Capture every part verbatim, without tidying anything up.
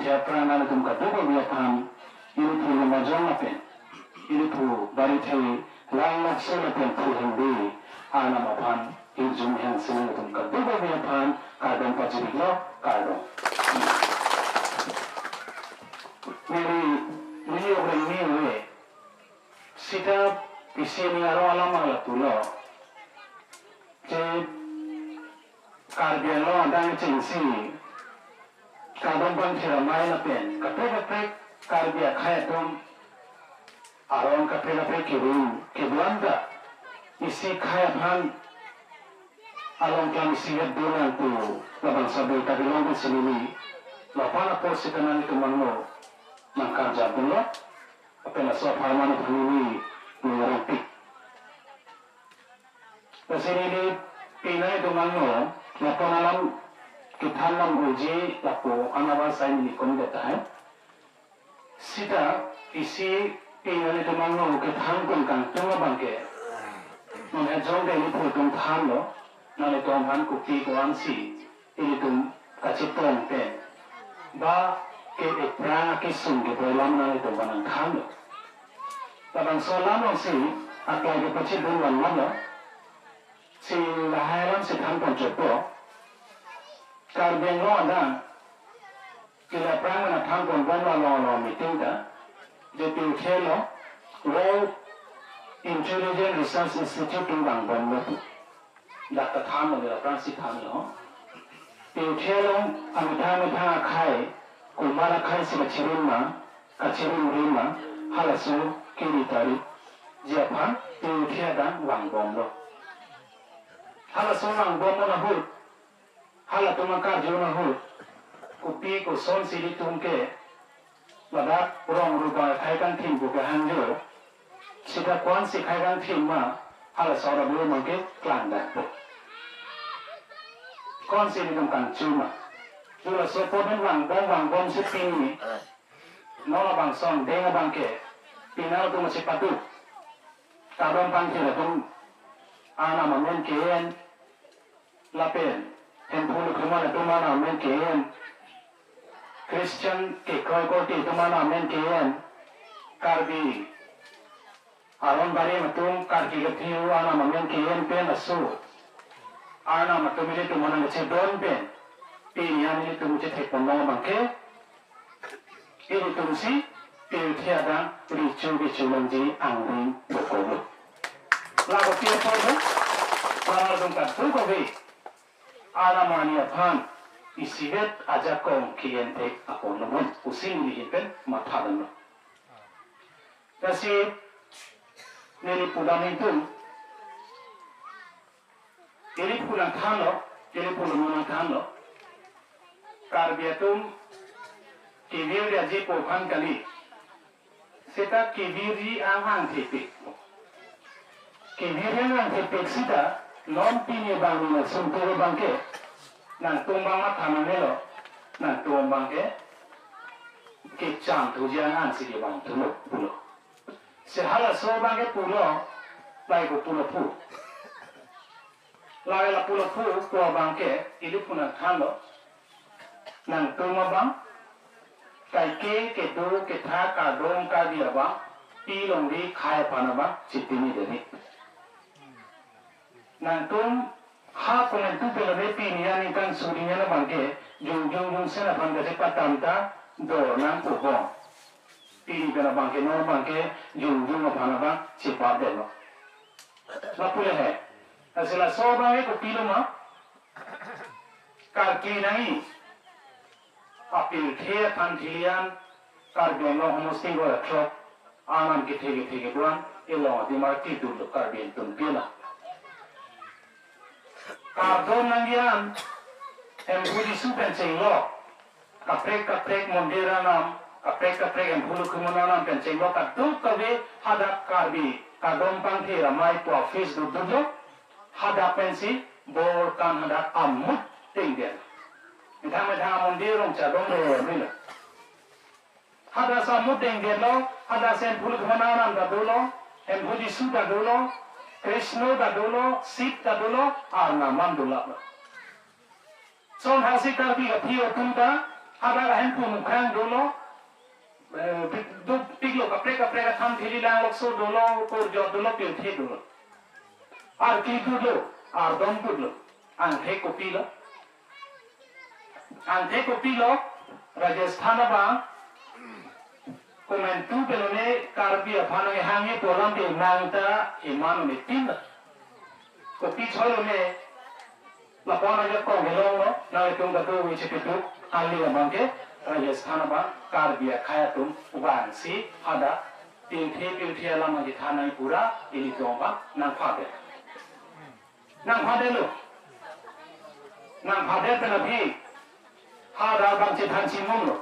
Aphrang nanglitum kadokave aphan, ili phu Limajong lapen ili phu Barithei Langlaksoi lapen phu Hengde Arnam aphan hirjume hangsi nanglitum kadokave aphan kardom pajirlo, kardom. Neli, neli obreng ni ove. Sita isi ning aro alam ala pulo. Je Karbi Anglong adang chengsi, Kardom Pangthir Amei lapen kaprek kaprek Karbi akhei atum aron kaprek kaprek kevang kedo-an ta isi khei aphan along klang isi vet do nangpo, labangso abirta kelong pensi neli lapu-an apor sita nanglitum angno nangkarjap dunlo. Lapen laso apharman aphan neli nangpik. Lasi neli pini nanglitum angno lapu-an alam kethan lam uji lapu-an avarsai neli konde tahai. Sita isi pini nanglitum angno kethan pon kangtung abangke, non hejong ke ili phu atum thanlo, nanglitum aphan kopi ko-ansi ilitum kachetong pen ba ke ephrang akesung keboi alam nanglitum aphan nangthanlo. Labangso alam alongsi aklai kepachidun van matlo. Si lahai alamsi than pon chotpo. Karbi Anglong adang ke la aphrang mena than pon bomlo along along meeting ta, je pirthe along World Intelligence Research Institute atum vangbomlo pu. Dak ta thanlo, la aphrangsi thanlo. Pirthe along amethang amethang akhei, komat akhei si kachirim ma, kachirimri ma, halaso kiri tari ji aphan pirthe adang vangbomlo. Halaso vangbomlo ahut, halatum akarju ahut, kopi kosonsi ilitum ke ladak rong rubai khei kangthim pu kehangjo, sita ko-ansi khei kangthim ma, halaso ra bulu mangke klangdakpo. Ko-ansi ilitum kangchu ma. Ju laso apot pen vangbom vangbomsi pini, non labangso angdeng abangke, pini nangtum chepaduk. Kardom Pangthir atum Arnam amen ke-en, lapen Hemphu Lukhuman atum Arnam amen ke-en, Christian kekroi korte atum Arnam amen ke-en, Karbi aron barim atum Karbi kethiu Arnam amen ke-en pen laso Arnam atum ilitum aphan nangchedon pen, pini an ilitum chethek ponlo abangke, ilitumsi pirthe adang recho kecho longji angdeng dokoklo. Lake pi apotlo, bang ilitum kadokave Arnam arni aphan isivet ajakong ke-en thek apotlo bon pusi neli ahin pen matha damlo. Lasi neli pudam ingtung, ili phu nangthanlo, ili phu lo nangthanlo. Karbi atum kevirji aji po aphan kali. Seta kevirji angthepik. Kevirji angthepik seta non pini bang ni nangsumpo abangke, nangtum abang matha nangnelo, nangtum abangke kecham thuji angthepik abang thulo pulo. Si halaso abangke pulo, lahai ko pulo phu. Lahai la pulo phu, pu abangke ili phu nangthanlo. Nangtum abang kaike kedo kethak kardom Karbi abang, pi longri khei aphan abang chitini deri. Nangtum ha komantu pelore pini aningkan suri an abangke, jongjong jongsen aphan kachepadam ta dor nangpo bom. Pini pen abangke non abangke jongjong aphan abang chepap detlo. Lapu le he. Lasi laso abangke kopilo ma? Karkli nangji. Apirthe aphan thili an Karbi Anglong homosti ko athok Arnam kethe kethe kedo-an ilong adimar kidurlo Karbi atum pila. Kardom nangji an Hemphu Jisu pen chenglok, kaprek kaprek mondir Arnam, kaprek kaprek Hemphu Lukhuman Arnam pen chenglok kadokave hadak Karbi Kardom Pangthir Amei pu office dudurlo, hadak pensi bor kan hadak amut dengdet. Methang methang mondir rong chadong roi lo. Hadak si amut dengdetlo, hadak si Hemphu Lukhuman Arnam ta dolo, Hemphu Jisu ta dolo, Krishna ta dolo, Shiv ta dolo, Arnam an dolo. Lason hasi Karbi kaphi atum ta, Hadak ahemphu nungkrang dolo, eh, pik-, dopiklo kaprek kaprek atham thili lang lokso dolo, korjot dolo, pirthe dolo. Arki dolo, ardom dolo. Angthek kopilo? Angthek kopilo, Rajasthan abang komantu pen lone Karbi aphan nangkehang-e pu alam te nang ta iman lone tin. Kopi choi lone, lapu-an ajakong kelonglo, nanglitum kadokave chepeduk kali abang ke, Rajasthan abang Karbi akhei atum vangsi hadak pirthe pirthe alam aji thanai pura ilitum abang nangphadet. Nangphadetlo. Nangphadet pen aphi hadak abang chethan chimumlo.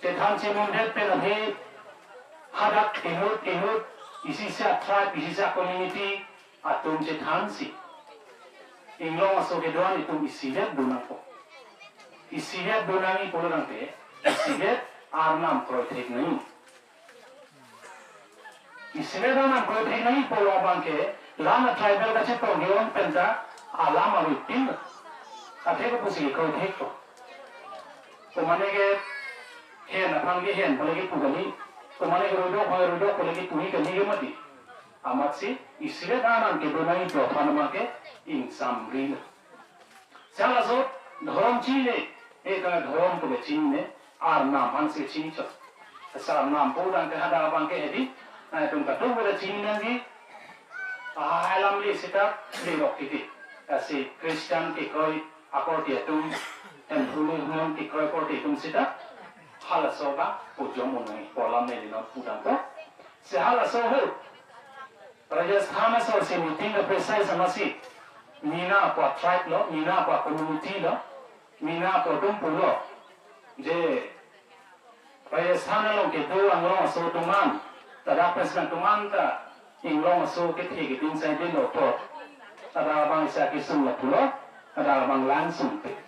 Chethan chimumdet pen aphi hadak inut inut, isi isi a-tribe, isi isi a-community atum chethansi, Inglong aso kedo-an itum isivet do nangpo. Isivet do nangji pulo tangte, isivet arnam kroithek nangji. Isivet arnam kroithek nangji pulo abang ke, la na tribal kachetong ke-ong pen ta alam avepin. Athe kopusi kroithekpo? Komane ke hen aphan ke hen pule kepu kali. Komane ke roidok aphan roidok pule kepu kali ke mati. Amatsi isivet arnam kedo nangji pu aphan abang ke ingsamri. Sala so dhorom chinine, e ta dhorom pu ke chinine, arnam aphansi chinichot. Sa arnam pu tangte hadak abang ke hedi, nangtum kadokave ta chini nangji, ah, alam le seta lerok titi. Lasi Christian kekroi akorte atum, em hulu hum kekroi akorte atum seta, halaso abang pujom unai, pu alam neli non pudampo. Si halaso ho, Rajasthan aso si meeting kaprek sai samasi, Mina pu a-tribe lo, Mina pu a-community lo, Mina pu atum pulo. Je Rajasthan along kedo Anglong aso atum an, ta dak pen si nangtum an ta Inglong aso kethe keding sai delo apot, ta dak abang isi akesung lo pulo, ta dak abang lang sungpik.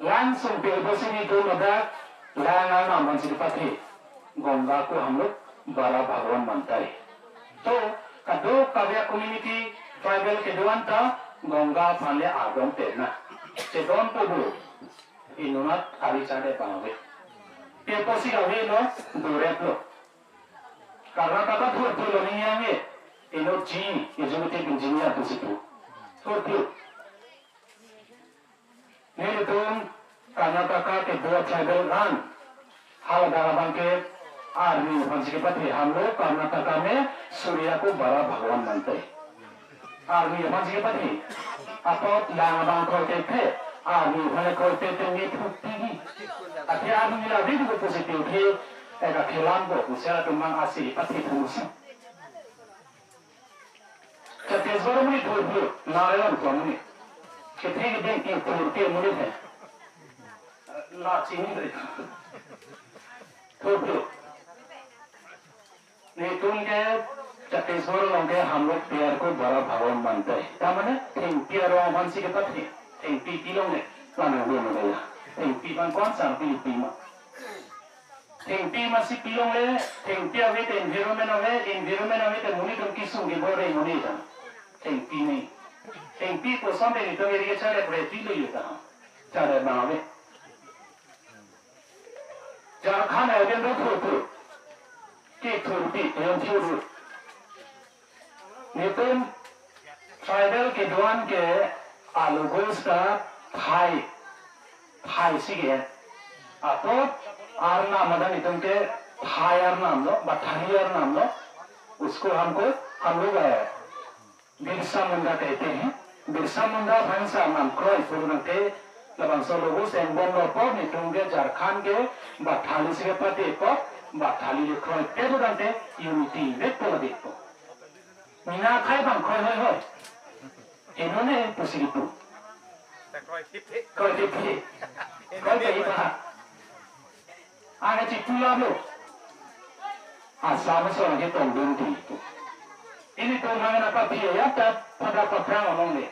Lang sungpik pusi nelitum ladak lang arnam aphansi kepathe, Ganga को हम लोग बड़ा भगवान मानता है. To kadokave a-community tribal kedo-an ta Ganga aphan le ardom tenang. Chedonpo do. Inut ari chade abang ave. Pi apotsi avelo, doreplo. Karnataka thurthur lo ningje-e. Inut G, executive engineer pusi pu. Thurthur. Nelitum Karnataka kedo tribal an, haladak abang ke arni aphansi kepathe, हम लोग कर्नाटका में सूर्य को बड़ा भगवान मानते हैं. Arni aphansi kepathe. Apot lang abang kroithe, arni aphan kroithe ne thupi. Athe arni la video positive the, eka kelam ko, usia tumang asi pathe thumusi. Chhattisgarh amonit thurphlu, Nagaland amonit. Kethe keding ke thur ke amonit he. La chini dei. Thurphlu. Nelitum ke Chhattisgarh along ke हम लोग पेड़ को बड़ा भगवान मानते हैं. Ta mane thengpi arong aphansi kepathe. Thengpi pilongle. Lana dun ya. Thengpi aphan ko-an sarpi pi ma. Thengpi masi pilongle, thengpi ave te environment ave, environment ave te monit atum kesung kebor re monit ta. Thengpi ne. Thengpi koson te nelitum eri ke chare pre pilo yu ta. Chare abang ave. Jharkhand ave do thurphlu. Kethurpi, yon thurphlu. Nelitum tribal kedo-an ke a-logos ta phai, phai si ke. Apot arnam adan nelitum ke phai arnam lo, bathali arnam lo. उसको हमको, हम लोग, अ, बिरसा मुंडा कहते हैं. Birsa Munda aphansi arnam kroi pulo tangte, labangso logos engbomlo apot nelitum ke Jharkhand ke bathali si kepathe apot, bathali le kroipetlo tangte unity vekpo la vekpo. Mina akhei abang kroi hoi hoi. Heno ne pusi kipu. Kroithe. Kroithe pa. Ane chipula lo. Assam aso ketongdun ti. Ilitum aphan nangpaphi ya ta pada paprang along le.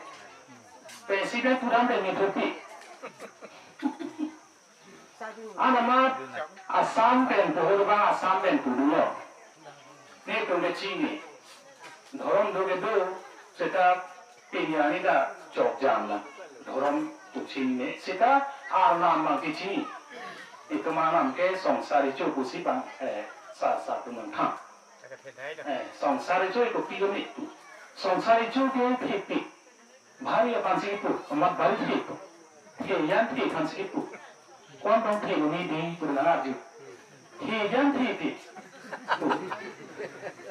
President pudam pen mithupi. Anamat Assam pen pu holo abang Assam pen pu dolo. Nelitum le chini. Dhorom do kedo seta pini arni ta chokjam la. Dhorom pu chinine. Seta Arnam abang kechini. Itum arnam ke Songsar Recho pusi bang, eh, sa, sa atum nangthan. Eh, Songsar Recho ke kopi lo ne pu. Songsar Recho ke thepik. Bari aphan si kipu, amat bari the pu. The jan the aphan si kipu. Ko-an tong the lo ne dei pu nang arju. The jan the the. Pu.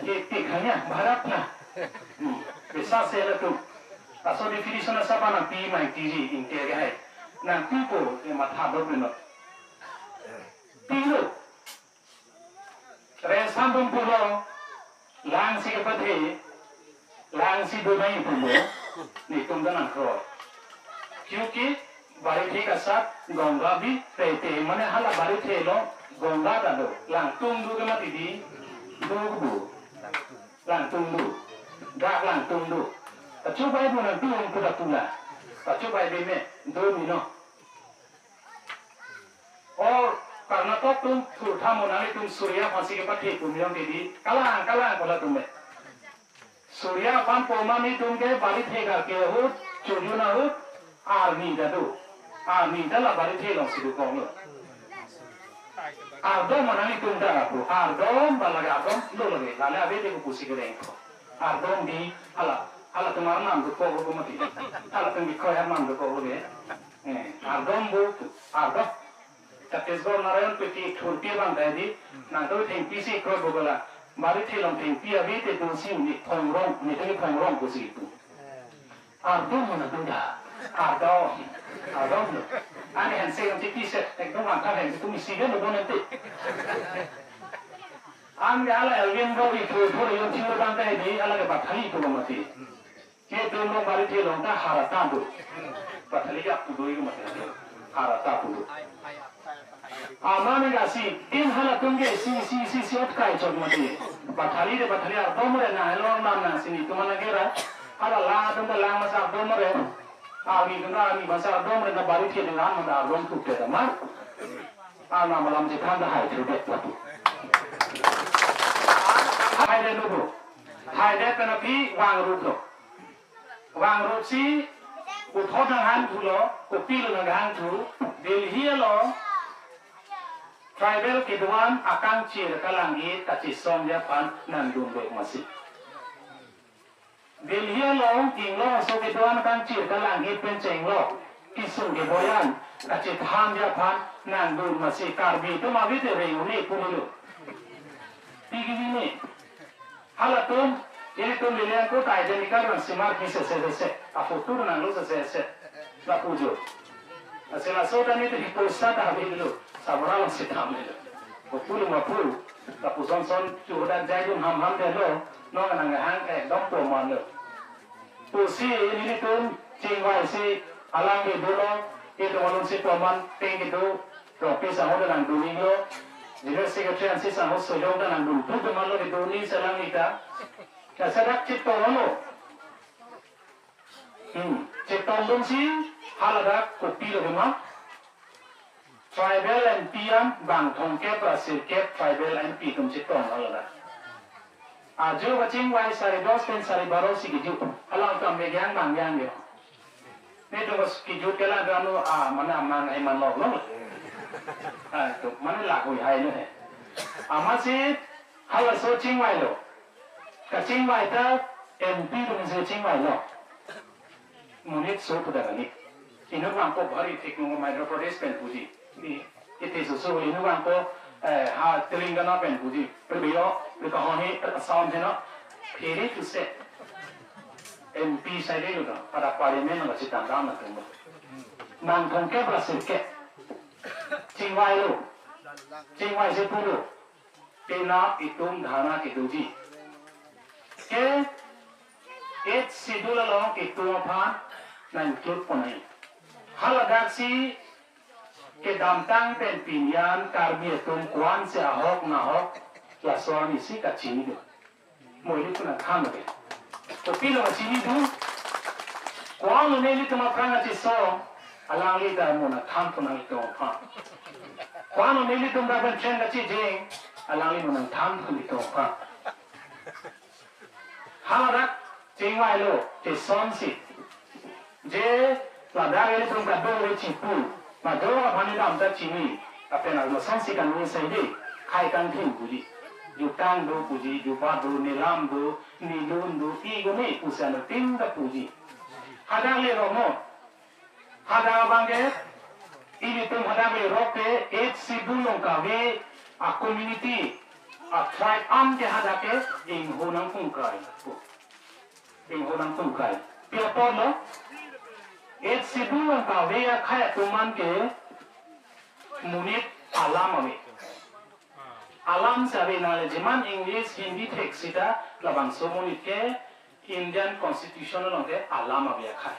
Thepik hanya, bharat na. Hmm. Bisa se latum. Laso definition asap nangpi mai T G ingke ke hai. Nangpipo ke matha do pino. Pilo. Rest han dun pulo. Lang si kepathe. Lang si do nai pulo. Netum ta nangkroi. Kyunki barithe ke asap Ganga bhi rehte, mane hala barithe along Ganga ta do. Langtum do ke mati dei. Do do. Langtum do. Dak langtum do. Kachobai do nangtum pu ta pu la. Kachobai dei me. Do ni no. Or Karnataka atum thurtha mo nanglitum Surya aphan si kepathe pu me ong dei. Kalang, kalang pu latum me. Surya aphan po ma netum ke barithe karke ahut, chojun ahut, arni ta do. Arni ta la barithe along si dokoklo. Ardom ma nanglitum ta pu. Ardom ba lake ardom lo lake. Lale ave te ko pusi kereng ko. Ardom dei hala, halatum arnam dokoklo ko mati. Halatum bikhoi arnam dokoklo ke. Eh, ardom bo pu. Ardom. Chhattisgarh Narayanpet thurpi abang dei dei, nangtum thengpi si kroi bo gala. Barithe along thengpi ave te do si uni phongrong, uni te phongrong pusi pu. Ardom mana do da. Ardom. Ardom lo. Ani hanse ang chiki se, ekdom angka hen tum isi ke lo bon ente. An ke hala Elgin Road iphu iphu yon thiro bang dei dei, hala ke Bathali pu lo mati. Netum along barithe along ta harata do. Bathali ke apu do iko mati. Harata pu do. Amane kasi tin halatum ke si, si, si, si ot kai chok mati. Bathali de Bathali ardom re na helo nam na sini tum mana gera. Hala lang atum ke lang masa ardom re. Arni atum arni masa ardom re na barithe de lang masa ardom tu ke ma. Arnam alam chethan ta hai thu det mati. Hai det lo. Hai det pen aphi vangrup lo. Vangrup si puthot nanghang thulo, kopilo nanghang thu, Delhi along tribal kedo-an akangchir kalang-et kachesongji aphan nangdun dok masi. Delhi along inglong aso kedo-an akangchir kalang-et pen chenglok kesung keboi-an kachethanji aphan nangdun masi, Karbi atum ave te reng un-e pulo. Pi kebi ne. Halatum, ilitum lilian ko ta identical rang simar ki sese sese. A photo nanglo sese sese. Lapu jo. Asila so ta netum poisa ta ave lo. Sabra lo sitame lo. Kopilo ma pu. Lapuson son chudak jai dun ham ham de lo. Non nanghang ekdom po man lo. Pusi nelitum chingvai si alangli dolo, itum alun si po man peng kedo, Rongpi sangho ta nangdun-iklo, General Secretary ansi sangho sojong ta nangdun pu keman lo kedo ni selang nita. Laso dak chetonglo. Hmm, chetongdun si haladak kopilo kema. Tribal M P an bang thomkep ra sirkep tribal M P atum chetong haladak. Ajo kachingvai sare dos pen sare baro si kejut. Alang kam megang mangyang yo. Netum bas kejut ke la gano a mana mang ai man lok lo. Ah, to mana lahui hai lo he. Amatsi halaso chingvailo. Kachingvai ta M P atum si chingvailo. Monit so pu ta kali. Inut vangpo bhari thik nung Madhya Pradesh pen puji. Ni iti susu inut vangpo, eh, ha Telangana pen puji. Pero yo, pero kaho hi, pero Assam he no. Phiri tu se. M P sai de lo, pada parliament lo chethan dam na tum. Bang thomkep ra sirkep. Chingvailo. Chingvai si pulo. Penap itum dharna kedoji. Ke Eighth Schedule along itum aphan nang-include pon nai. Haladak si kedamtang pen pini an Karbi atum ko-an si ahok nahok laso arni si kachini do. Mo ilitum nangthan ke. Kopilo kachini do. Ko-an lo nelitum aphrang kachesong, alangli ta mo nangthan pon nang itum aphan. Ko-an lo nelitum dak pen tren kachejeng, alangli mo nangthan pon itum aphan. Haladak chingvailo, chesong si. Je ladak ilitum kadokave chipu. Madu aphan ne dam ta chini, lapen arloso si kaningje sai dei, khei kangthim puji. Jutang do puji, jubat do, nelam do, nilun do, igone pusi anuttin ta puji. Hadak le romo. Hadak abang ke, ilitum hadak le rok ke, eighth schedule along kave, a community, a tribe an ke hadak ke, ingho nangkung krai. Ingho nangkung krai. Pi apotlo, eighth schedule along kave akhei atum an ke monit alam ave. Alam si ave nale jeman English, Hindi thek sita labangso monit ke Indian Constitution along ke alam ave akhei.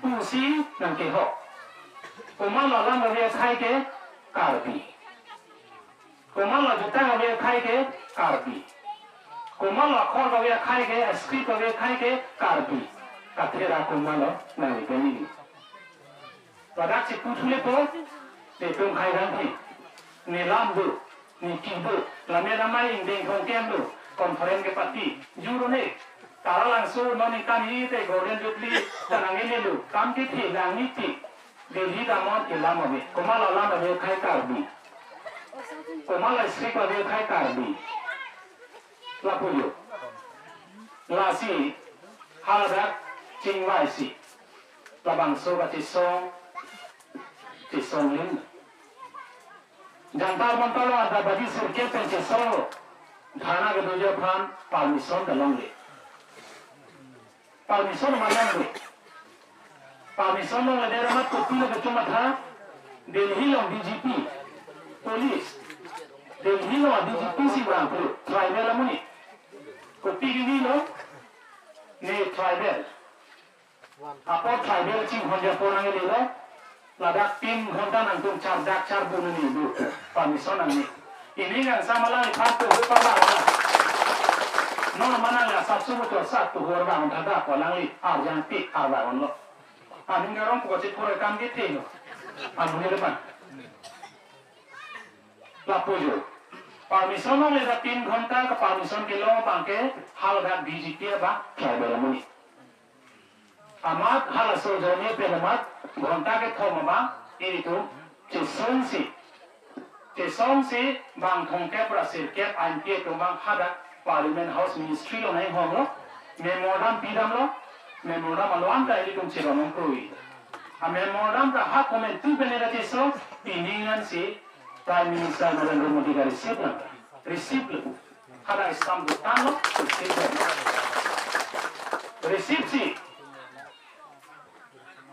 Pusi nangkehok. Komatlo alam ave akhei ke Karbi. Komatlo jutang ave akhei ke Karbi. Komatlo akhor ave akhei ke, script ave akhei ke Karbi. Kathera komatlo nangli pini. Ladak si puthule po, netum khei kangthim. Nelam do, niki do, lame lamai ingdeng thongkem do, conference kepati, juro ne. Taralangso non ingkan hi te Golden Jubilee, tanang ini lo, kam kethe lang niti. Delhi damnon ke alam ave. Komatlo alam ave akhei Karbi. Komatlo script ave akhei Karbi. Lapu jo. Lasi haladak chingvai si labangso kachesong, chesong lim. Jantar Mantar along adap baji sirkep pen chesonglo. Dharna kedoji aphan permission ta longle. Permission ma longle. Permission longledet amat kopilo kecho matha, Delhi along D G P, police, Delhi along D G P si vangpo, tribal amonit. Kopi kevilo, ne tribal. Apot tribal chinghon japo nanglelo, ladak tin ghonta nangtum chardak charbun ni do, permission nangne. Ili kangsam alangliphan tohu parba. Non ma nangli asap sumu to sat tohu arba on thada ko alangli arjang tik arba onlo. Aning garong ko chit pura kam kethe lo. Amun ni depan. Lapu jo. Permission longledet tin ghonta ke permission kelong abang ke haladak D G P abang tribal amonit. Amat halaso ajoine pen amat ghonta kethom abang ilitum chesongsi, chesongsi bang thomkep ra sirkep M P atum abang hadak Parliament House Ministry along nai honglo, memorandum pidamlo, memorandum along ta ilitum cheron nangkroi. A memorandum ta ha komantu pen ira chesong, pining ansi Prime Minister Narendra Modi ka receive lang, receive lo. Hadak stamp do tanglo, receive lo. Receive si.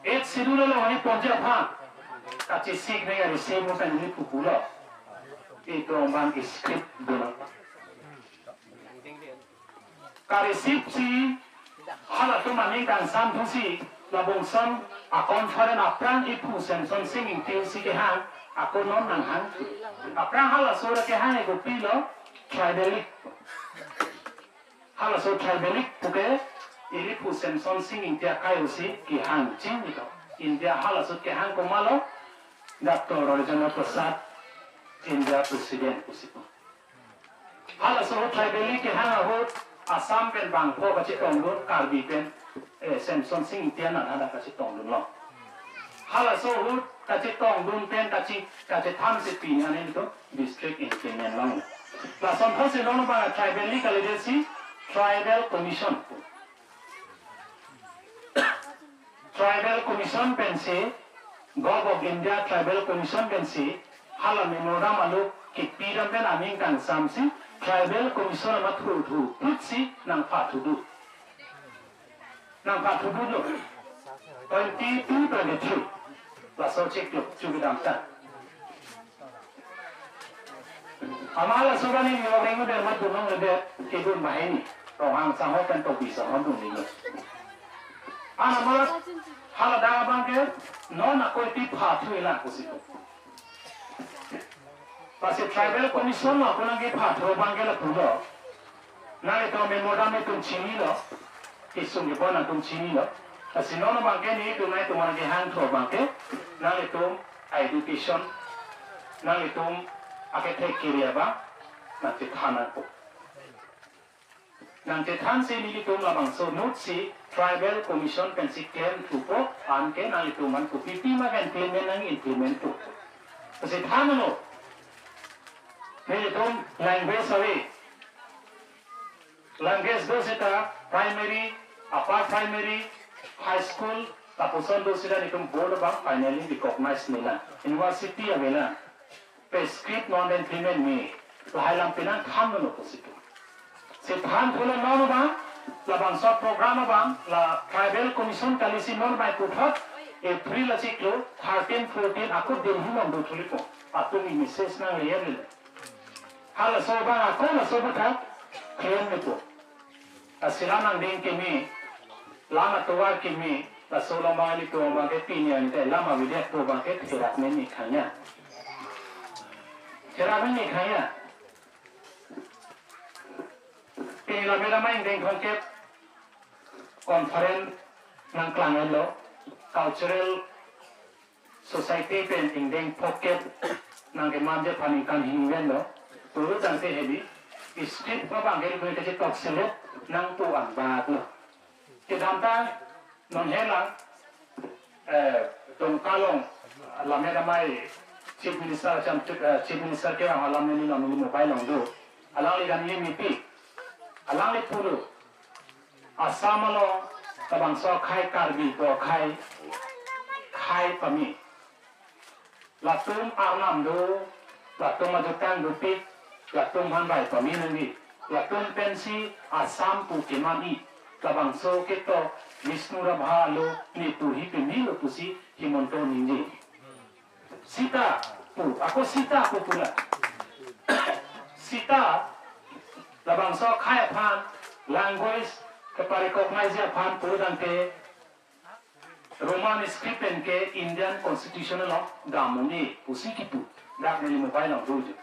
Eighth schedule along ani ponji aphan. Kachesik ne ka receive mo tangni pupulo. Itum abang script do lang. Ka receive si halatum aning kangsam thusi labangson a conference aphrang iphu Semson Sing Ingti si kehang ako non nanghang. Aphrang halaso ra kehang ke kopilo, tribalic. Halaso tribalic puke iliphu Semson Sing Ingti akai osi kehang chingni to. India halaso kehang komatlo, Doctor Rajendra Prasad, India President pusi. Halaso tribalic kehang ahut Assam pen bangpho kachetongdun, Karbi pen, eh, Semson Sing Ingti anan hadak kachetongdunlo. Halaso ahut kachetongdun pen kache, kachethan si pini an ilitum district increment long. Lason apotsi non abang tribalic kalidet si Tribal Commission. Tribal Commission pensi, Govt of India Tribal Commission pensi, hala memorandum along kepidam pen aning kangsamsi, Tribal Commission amat thurthur pusi nangpathudu. Nangpathudu lo. Twenty-two, twenty-three. Laso chiklo, chukidam ta. Amat laso kani ni orang udah mat dunong lebe kedun bahini. Ronghang sangho pen tobi sangho dun ni. An amat haladak abang ke non ako iti phathu ila pusi. Lasi Tribal Commission lo ako nangkephathu abang ke lapulo. Nanglitum memorandum itum chinilo. Kesung kepon atum chinilo. Lasi non abang ke nelitum nangtum nangkehangthu abang ke, nanglitum education, nanglitum akethek kiri abang nangchethan ako. Nangchethansi nelitum labangso note si Tribal Commission pensi claim thupo, anke nanglitum aphan kopi pi ma implement nang implement po. Lasi thanlo. Nelitum language ave. Language do seta primary, upper primary, high school, lapuson do seta nelitum board abang finally recognize nangji. University avelang. Pe script non implement me. Lahai alam penang thanlo pusi pu. Si thanthulo non abang, labangso program abang, la Tribal Commission kalisi non abang puthot, April achiklo thirteen, fourteen, ako Delhi along dothulipo. Atum i message nang liya lele. Halaso abang ako laso aputhak claim nipo. Lasi lam angdeng keme, lam atovar keme, laso along abang nelitum abang ke pini ani te lam avedetpo abang ke therak nangji khangya. Therak nangji khangya. Pini lam mera mai angdeng thomkep conference nangklang-etlo, cultural society pen ingdeng phongkep nangkemanje aphan ningkan hini ven lo. Puru tangte hedi, script abang ke ilitum kachetokselet nangpo anbak lo. Kedamtang non helang, eh, Dongka along lam mera mai Chief Minister, eh, Chief Minister kevang alam neli along, neli mobile along do. Alangli kan neli mepi. Alangli pulo. Assam along labangso akhai Karbi akhai, akhai pame. Latum arnam do, latum ajutang dopik, latum aphan bai pame nangji. Latum pensi Assam pu keman-i. Labangso ketok Vishnu Rabha lo ne pu hi pamelo pusi Himanta ningje. Sita pu, ako Sita pu pula. Sita labangso akhai aphan, language kepa-recognize aphan pulotangte Roman script pen ke Indian Constitution along dam un-e pusi kipu. Dak neli mobile along do jo.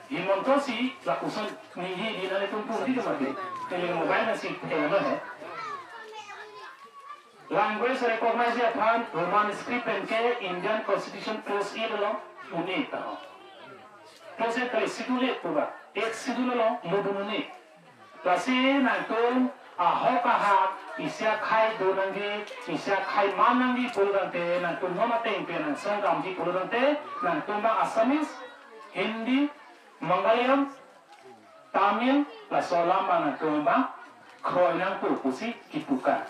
Himanta si lapuson ningje di, nanglitum pu di kemati. Neli mobile nangsi thelo he. Language recognize aphan Roman script pen ke Indian Constitution clause eight along un-e ta ho. Clause eight kali, schedule eight pu ba. Eighth schedule along lodun un-e. Lasi nangtum ahok ahak, isi akhai do nangji, isi akhai man nangji pulotangte, nangtum non ateng pen nangsong damji pulotangte, nangtum abang Assamese, Hindi, Malayalam, Tamil, laso alam abang nangtum abang kroi nangpo pusi kipu ka.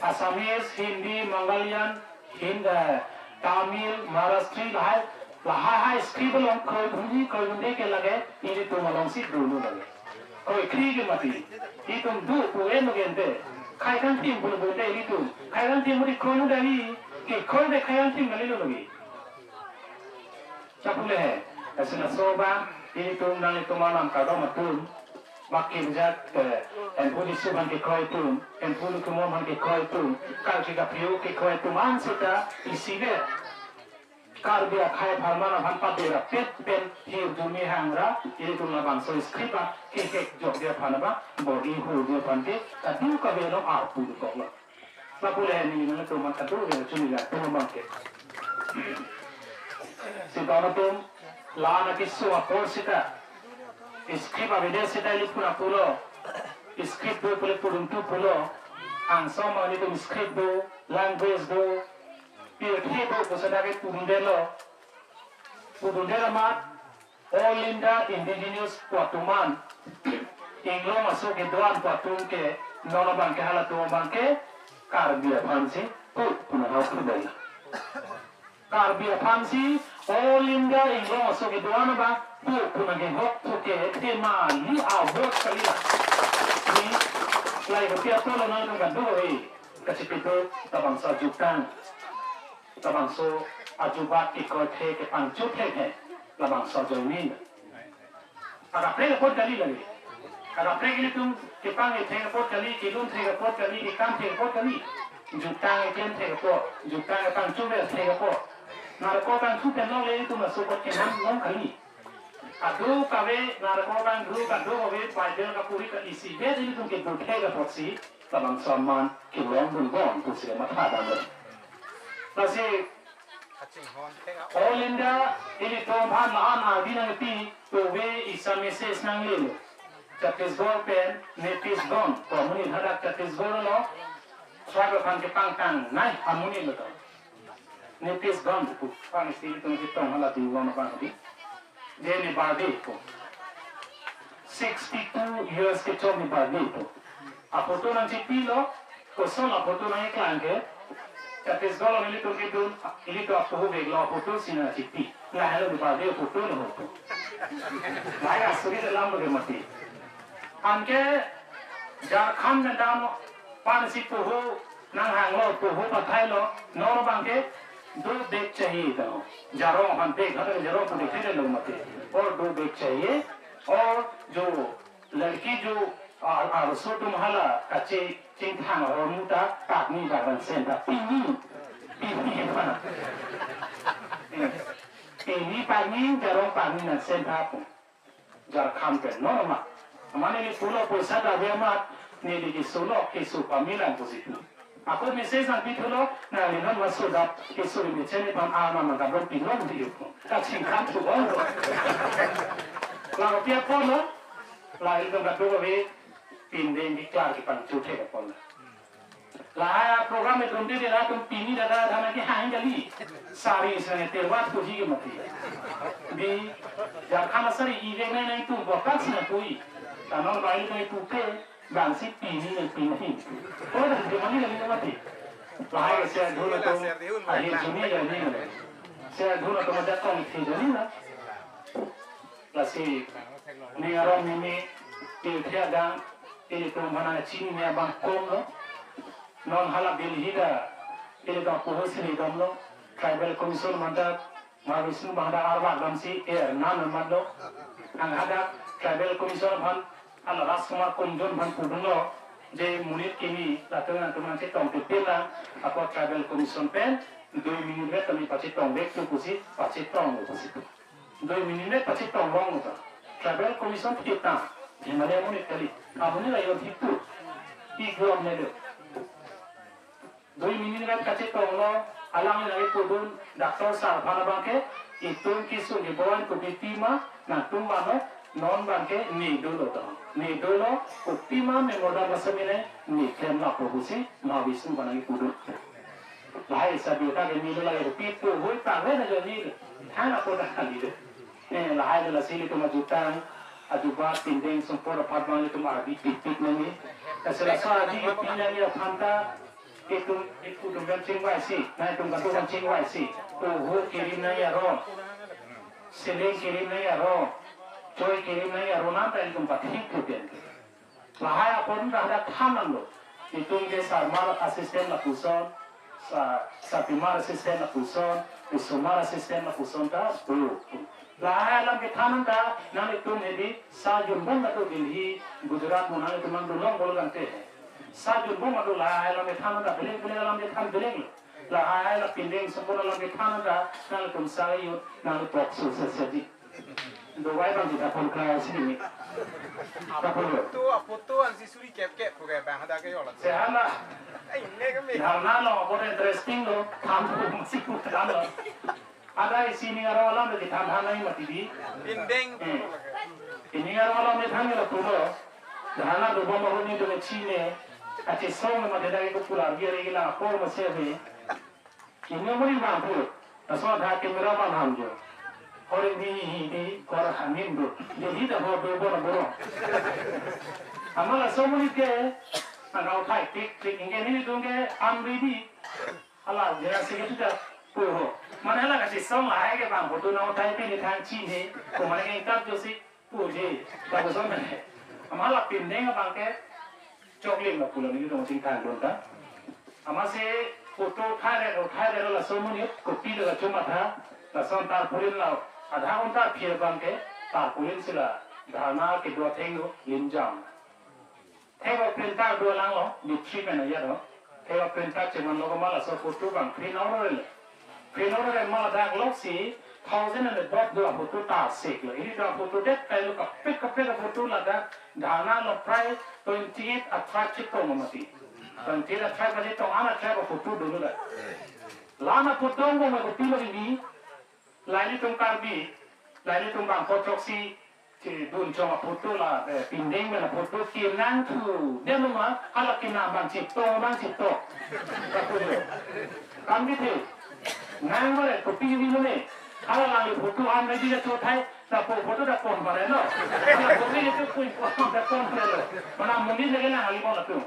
Assamese, Hindi, Malayalam, Hin-, eh, Tamil, Maharashtra, lahai, lahai hai script along kroidunji, kroidunde ke lake, ilitum alongsi dolo lake. Kroikri ke mati. Itum do pu-en lo gente. Khei kangthim pulo bonte ilitum. Khei kangthim mati kroidu dali, kekroi de khei kangthim kalilo lake. Chapule he, lasi laso abang, ilitum nanglitum anam kardom atum, baki bijak, eh, Hemphu Jisu aphan kekroi atum, Hemphu Lukumon aphan kekroi atum, Karbi Kaprio kekroi atum, an seta isivet Karbi akhai apharman aphan padera pet pen hirjume hangra, ilitum labangso script a kehek jokji aphan abang, bor-i hurji aphan ke, kadokave along arpu dokoklo. Lapu le neli nangtum aphan kadokave chunila tum abang ke. Sita atum la-an akesung apor sita script avedet sita ili puna pulo. Script do pule pudun tu pulo. Angsong abang ilitum script do, language do, pirthe do pu seta ke pudundetlo. Pudundet amat All India Indigenous pu atum an, inglong aso kedo-an pu atum ke, non abang ke halatum abang ke, Karbi aphansi pu puna hau pudai. Karbi aphansi All India inglong aso kedo-an abang pu puna ke hok pu ke thema li award kalila. Ni lai kopi atolo nang nang do he, kachipitu labangso ajutang. Labangso ajubat kekroithe kepangchothe he, labangso ajoine. Akaprek apot kali lagi. Akaprek ilitum kepangthe apot kali, kelun the apot kali, kekan the apot kali. Jutang keklemthe apot, jutang kepangchothe apot. Narko kangchu pen longle ilitum laso apot keman long kali. Kadokave narko kangdru, kadokave Bible kapuri ka isivet ilitum kedothe apotsi labangso aman kelongdun bom pusi matha damlo. Lasi All India ilitum aphan la-an ardi nangpi, tove isi message nanglelo. Chhattisgarh pen Nitishganj pu amonit hadak Chhattisgarh lo, tribe aphan kepangtang nai amonit lo to. Nitishganj pu pang isi ilitum chetong hala ding long abang di. Dei ne birthday pu. Sixty-two years kechok ne birthday pu. Aphoto nangchipilo, koson aphoto nangkeklang ke. Chhattisgarh lo ilitum kedun, ilitum apoho bag lo aphoto si nangchipi. Lahelo ne birthday aphoto lo ho pu. Lahai asuri dalam bagi mati. Anke Jharkhand pen dam aphan si poho nanghanglo, poho pathailo, non abang ke दो बैग चाहिए to. Jarong aphan bag, hata jarong pu dekhe lo mati. और दो बैग चाहिए, और जो लड़की जो, आ, आ, सो तुम्हाला kache chingthang ahormu ta pakni bak nangsen tha, pini, pini pa. Eh, pini pakni, jarong pakni nangsen tha pu. Jharkhand pen, no, no, ma. Mane ne pulo poisa ta ave amat, neli keso lo, keso pame lang pusi pu. Ako message nangpi thulo, nanglinon ma so dap, keso le mechen ne pan a ma ma kadon pilong di pu. Kachingthang thu bom lo. Lapu apotlo, la ilitum kadokave, pindeng di klar kepangchethek apotlo. Lahai program atum di dera atum pini dada dana kehang kali. Sari sene terwat puji ke mati. Di Jharkhand asari ivek nai nai tu botak sene pui. Tanon bai tu pupe bangsi pini nai pini. Oh, dah dia mani kali mati. Lahai ke saya dulu tu akhir Juni ya ni. Saya dulu tu macam kong itu jadi lah. Lasi ning arong mimi, tirthe adang, ilitum aphan nangchinine abang komlo. Non hala Delhi ta ilitum apoho si ledamlo. Tribal Commission manda, Mahavishnu manda arwak damsi er nan matlo. Ang hadak Tribal Commission aphan hala Rajkumar Kumjun aphan pudunlo. Je monit kimi latum nangtum nangchetong pipil lang, apot Tribal Commission pen dui minute vet kami pachetong vek tu pusi pachetonglo pusi. Dui minute pachetong long ta. Tribal Commission kita. Himalayan monit kali. Amonit la yon hitu. Igor ne do. Dui minute kachetonglo, alang lagi pudun, doctor sir aphan abang ke, itum kesung keboan kopi pima, nangtum vano, non abang ke ne dolo to. Ne dolo, kopi ma memorandum asam ne, ne klem lapo pusi, Mahavishnu aphan nangpudun. Lahai sabi ta ke ne dolo lagi kopi pu, hui ta, hui na jo ne, thang apo ta ne do. Eh, lahai do lasi ilitum ajutang, ajubat pindeng sumpot apot abang ilitum ardi pipik nangji. Lasi laso ardi pipik nangji aphan ta, itum, itum kan chingvaisi, nangtum kan chingvaisi. Poho kerim nangji aron, seleng kerim nangji aron, choi kerim nangji aron, nang ta ilitum pathik tu pen. Lahai apot ta hadak than nanglo. Itum ke Sarmar a-system lapuson, sa, Sarpimar a-system lapuson, Isomar a-system lapuson ta do. Lahai alam kethan ta nanglitum hedi sa junbom ta do Delhi, Gujarat mo nanglitum nangdolong bol kante. Sa junbom ta do lahai alam kethan ta beleng beleng alam kethan beleng. Lahai la pindeng sumpot alam kethan ta nanglitum sa yut nangpok su sesedi. Dubai bang kita pon krai sini. Apa tu? Apa tu ang si suri kep kep ko kaya bang ada kayo lah. Sehala. Ay, ne kami. Dharna lo, apa interesting lo, than lo, masih ku than lo. Ada isi ning arong alam lagi than than nai mati di. Pindeng. Eh. Ning arong alam ni than lo pulo. Dharna dobom ahut netum chine. Kachesong mati dak ke pular biar lagi lapor masih ave. Ini muri bangphu, laso adha camera aphan ham jo. Hor ini hi di kor hamin do. Jadi dah hor do bon boro. Amat laso muri ke, nang kau thai tik tik ingke nelitum ke am ready. Hala jera sigi tu dah puho. Mane hala kachesong lahai ke bang photo nang thai pini thang chine. Ko mane ke ingkap josi. Puji, baguson mene. Amat la pindeng abang ke choklim la pulo nelitum chingthang dun ta. Amatsi photo thai re, thai re laso monit kopi lo kachomatha, lason tarpaulin la, adha ghonta aphi abang ke tarpaulin si la dharna kedo atheng lo limjam. Thek aprinter dolang lo, di three pen ayat lo. Thek aprinter cheman lo ko ma laso photo abang print out lo. Print out lo ma ladak loksi thousand and above do aphoto ta sek lo. Ili do aphoto det kai lo kaprek kaprek aphoto ladak dharna lo prai twenty-eight a-tribe chetong mati. Twenty-eight a-tribe chetong ana tribe aphoto dolo dak. La-an aphoto mo ma kopi lo ini. La ilitum Karbi, la ilitum bang kothok si Chedun chong aphoto la, eh, pindeng pen aphoto kenangthu. Dia mama, hala kenam bang chito, bang chito. Aphoto. Kam di the. Nang bare kopi ni mane. Hala lang photo an ready la chothai. Lapu photo da pon pare lo. Hala kopi ni tu pun pon da pon pare lo. Mana muni lagi na hali pon la tu.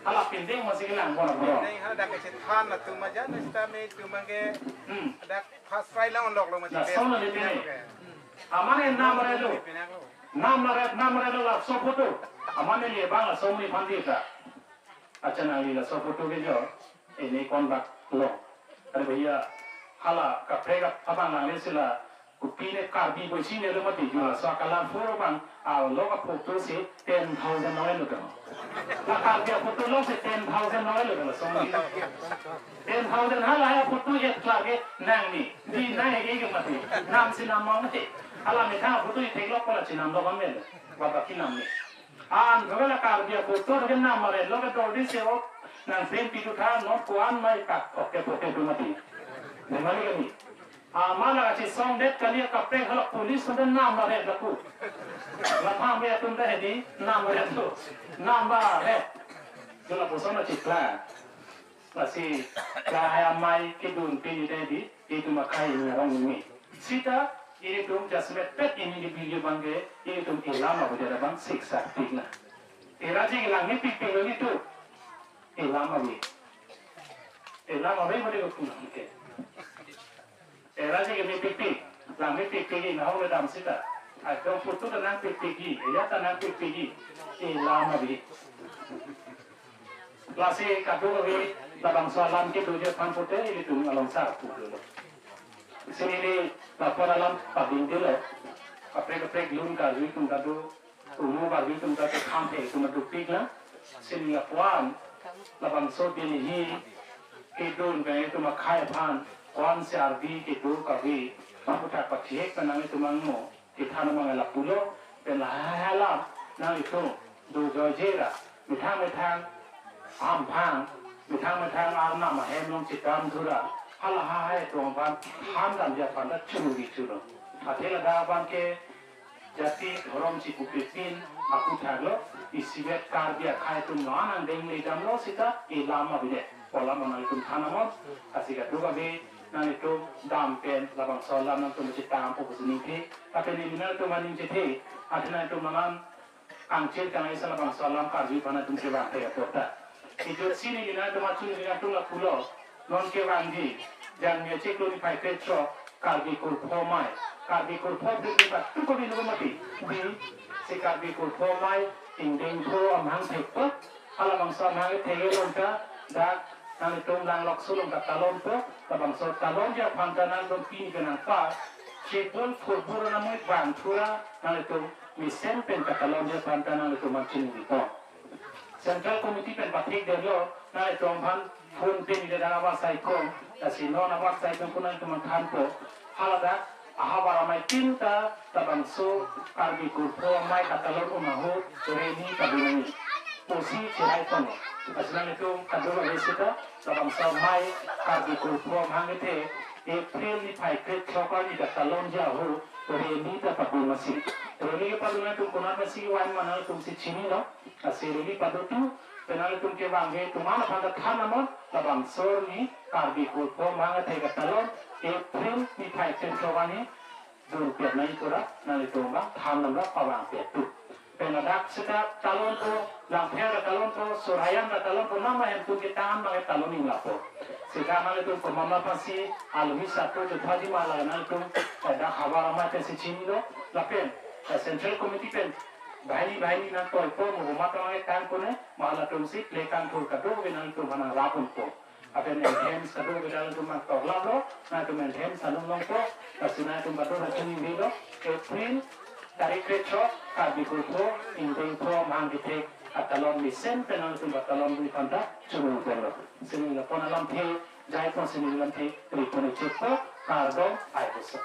Hala pindeng masih kelang pon pon. Pindeng hala dak kecethan la tu maja na sita me tu mangke. Hmm. Dak first try la unlock lo masih. Lason la le tene. Amat ne nam relo. Nam relo, nam relo laso photo. Amat ne le bang laso muni phan di ta. Achan nangli laso photo ke jo. Ini kon bak lo. Are bhaiya, hala kaprek aphan nangli sila kopi ne Karbi boisi ne lo mati jo laso colorful bang. A lo ka photo si ten thousand lo lo. La Karbi photo lo si ten thousand lo lo laso muni. Ten thousand hala ya photo et klage nangni. Di nang ege mati. Nam si nam mong mati. Hala methang photo itheklok kola chinam lo kan mel. Baba kinam ni. An thoga la Karbi photo ke nam mare lo ke dodi se o. Nang pen pitu tha no kuan mai tak oke photo tu mati. Memang ni kami. Amana kachisong det kali kaprek hala police sudah nam mare laku. Lapang be atum dah di nam mare tu. Nam mare. Jula bosan na chikla. Lasi lahai amei kedun pini tadi, itum akhei ngarong ini. Sita, ilitum jasemet pet ini di video bangke, ilitum ilama bujara bang siksa tikna. Iraji ilang ni piping lo itu. Ilama bi. Ilama bi mari ko pulang ke. Iraji ke mepikpik, lang mepikpik, nahong le dam sita. Adong photo ta nangpikpik, ya ta nangpikpik, ilama bi. Lasi kadokave labangso alam kedo aphan pute ilitum along sar pulo. Sini ni lapu alam pabing dilo. Kaprek kaprek lun karju atum kado. Umu Karbi atum ta kekhan the atum aduk pik na. Sini lapu-an labangso Delhi kedun pen itum akhei aphan ko-an si ardi kedo kave paputhak pathihek pen nanglitum angno kethan amang lapulo pen lahai hala nanglitum do joijera methang methang amphang methang methang arnam ahem along chedam thura hala lahai atum aphan than damji aphan ta churu di churu. Athe ladak abang ke jati dhorom si kupepin aputhak lo, isivet Karbi akhei atum lo anang deng le damlo sita ilama bide. Pola mana itum thanamon, asika duga be nanglitum dam pen labangso alam nangtum chitang po pusi ningthe, tapi ni nanglitum aning chethe, ati nanglitum manan angchir kanai sa labangso alam Karbi aphan atum kevang the apota. Ijot sini nanglitum achun nanglitum lapulo, non kevangji, jangmi achiklo niphai krethrok, Karbi kurpho amei, Karbi kurpho bibli ba tuko binu mati. Di, si Karbi kurpho amei, ingdeng pho amahang thekpo, halabangso amahang thek along ta, dak, nanglitum langlokso along ta talonpo, labangso talonji aphan ta nangtum pini kenangpa, chibun phurbur namui bang thura, nanglitum mesen pen katalonji aphan ta nanglitum man chini dipo. Central Committee pen pathik detlo, nanglitum aphan phone pen ida dang awas sai kong, lasi non awas sai kong kunan tum thanpo, haladak ahavar amei tin ta labangso Karbi kurpho amei katalon un ahut rally padu nangji pusi chirai tono. Lasi nanglitum kadokave sita labangso amei Karbi kurpho amahang kethe April niphai krethrok arni katalonji ahut rally ta padu masi. Rally kepadu nangtum konat masi wan ma nangtum si chinilo. Lasi rally padu tu, pen nanglitum kevangve atum aphan ta thanamon, labangso arni Karbi kurpho amahang kethe katalon, April niphai krethrok arni, jun piat nai tura, nanglitum abang than namra pavang piat tu. Pen ladak sita talonpo, Langpher ta talonpo, Sorhaijan ta talonpo, nama hem tum kethan abang talon ning lapo. Sita nanglitum komama pasi, alwi sapo juthaji ma la nanglitum, eh, dak havar amei pensi chinilo, lapen, eh, Central Committee pen, Bahini bahini nangtoipo mo matang nangtangpo ne, ma halatum si play kangthur kadokave nangtum aphan nangrap unpo. Lapen anthems kadokave nangtum nangtoklaplo, nangtum anthems anung nangpo, lasi nangtum kadokave chini bilo, April tarik krethrok, Karbi kurpho, ingdeng pho, amahang kethek, atalon mesen pen nangtum atalon dui phanta, chunung pelo. Sini lapu-an alamthe, jaipo sini alamthe, ripon chekpo, kardom, ai boso.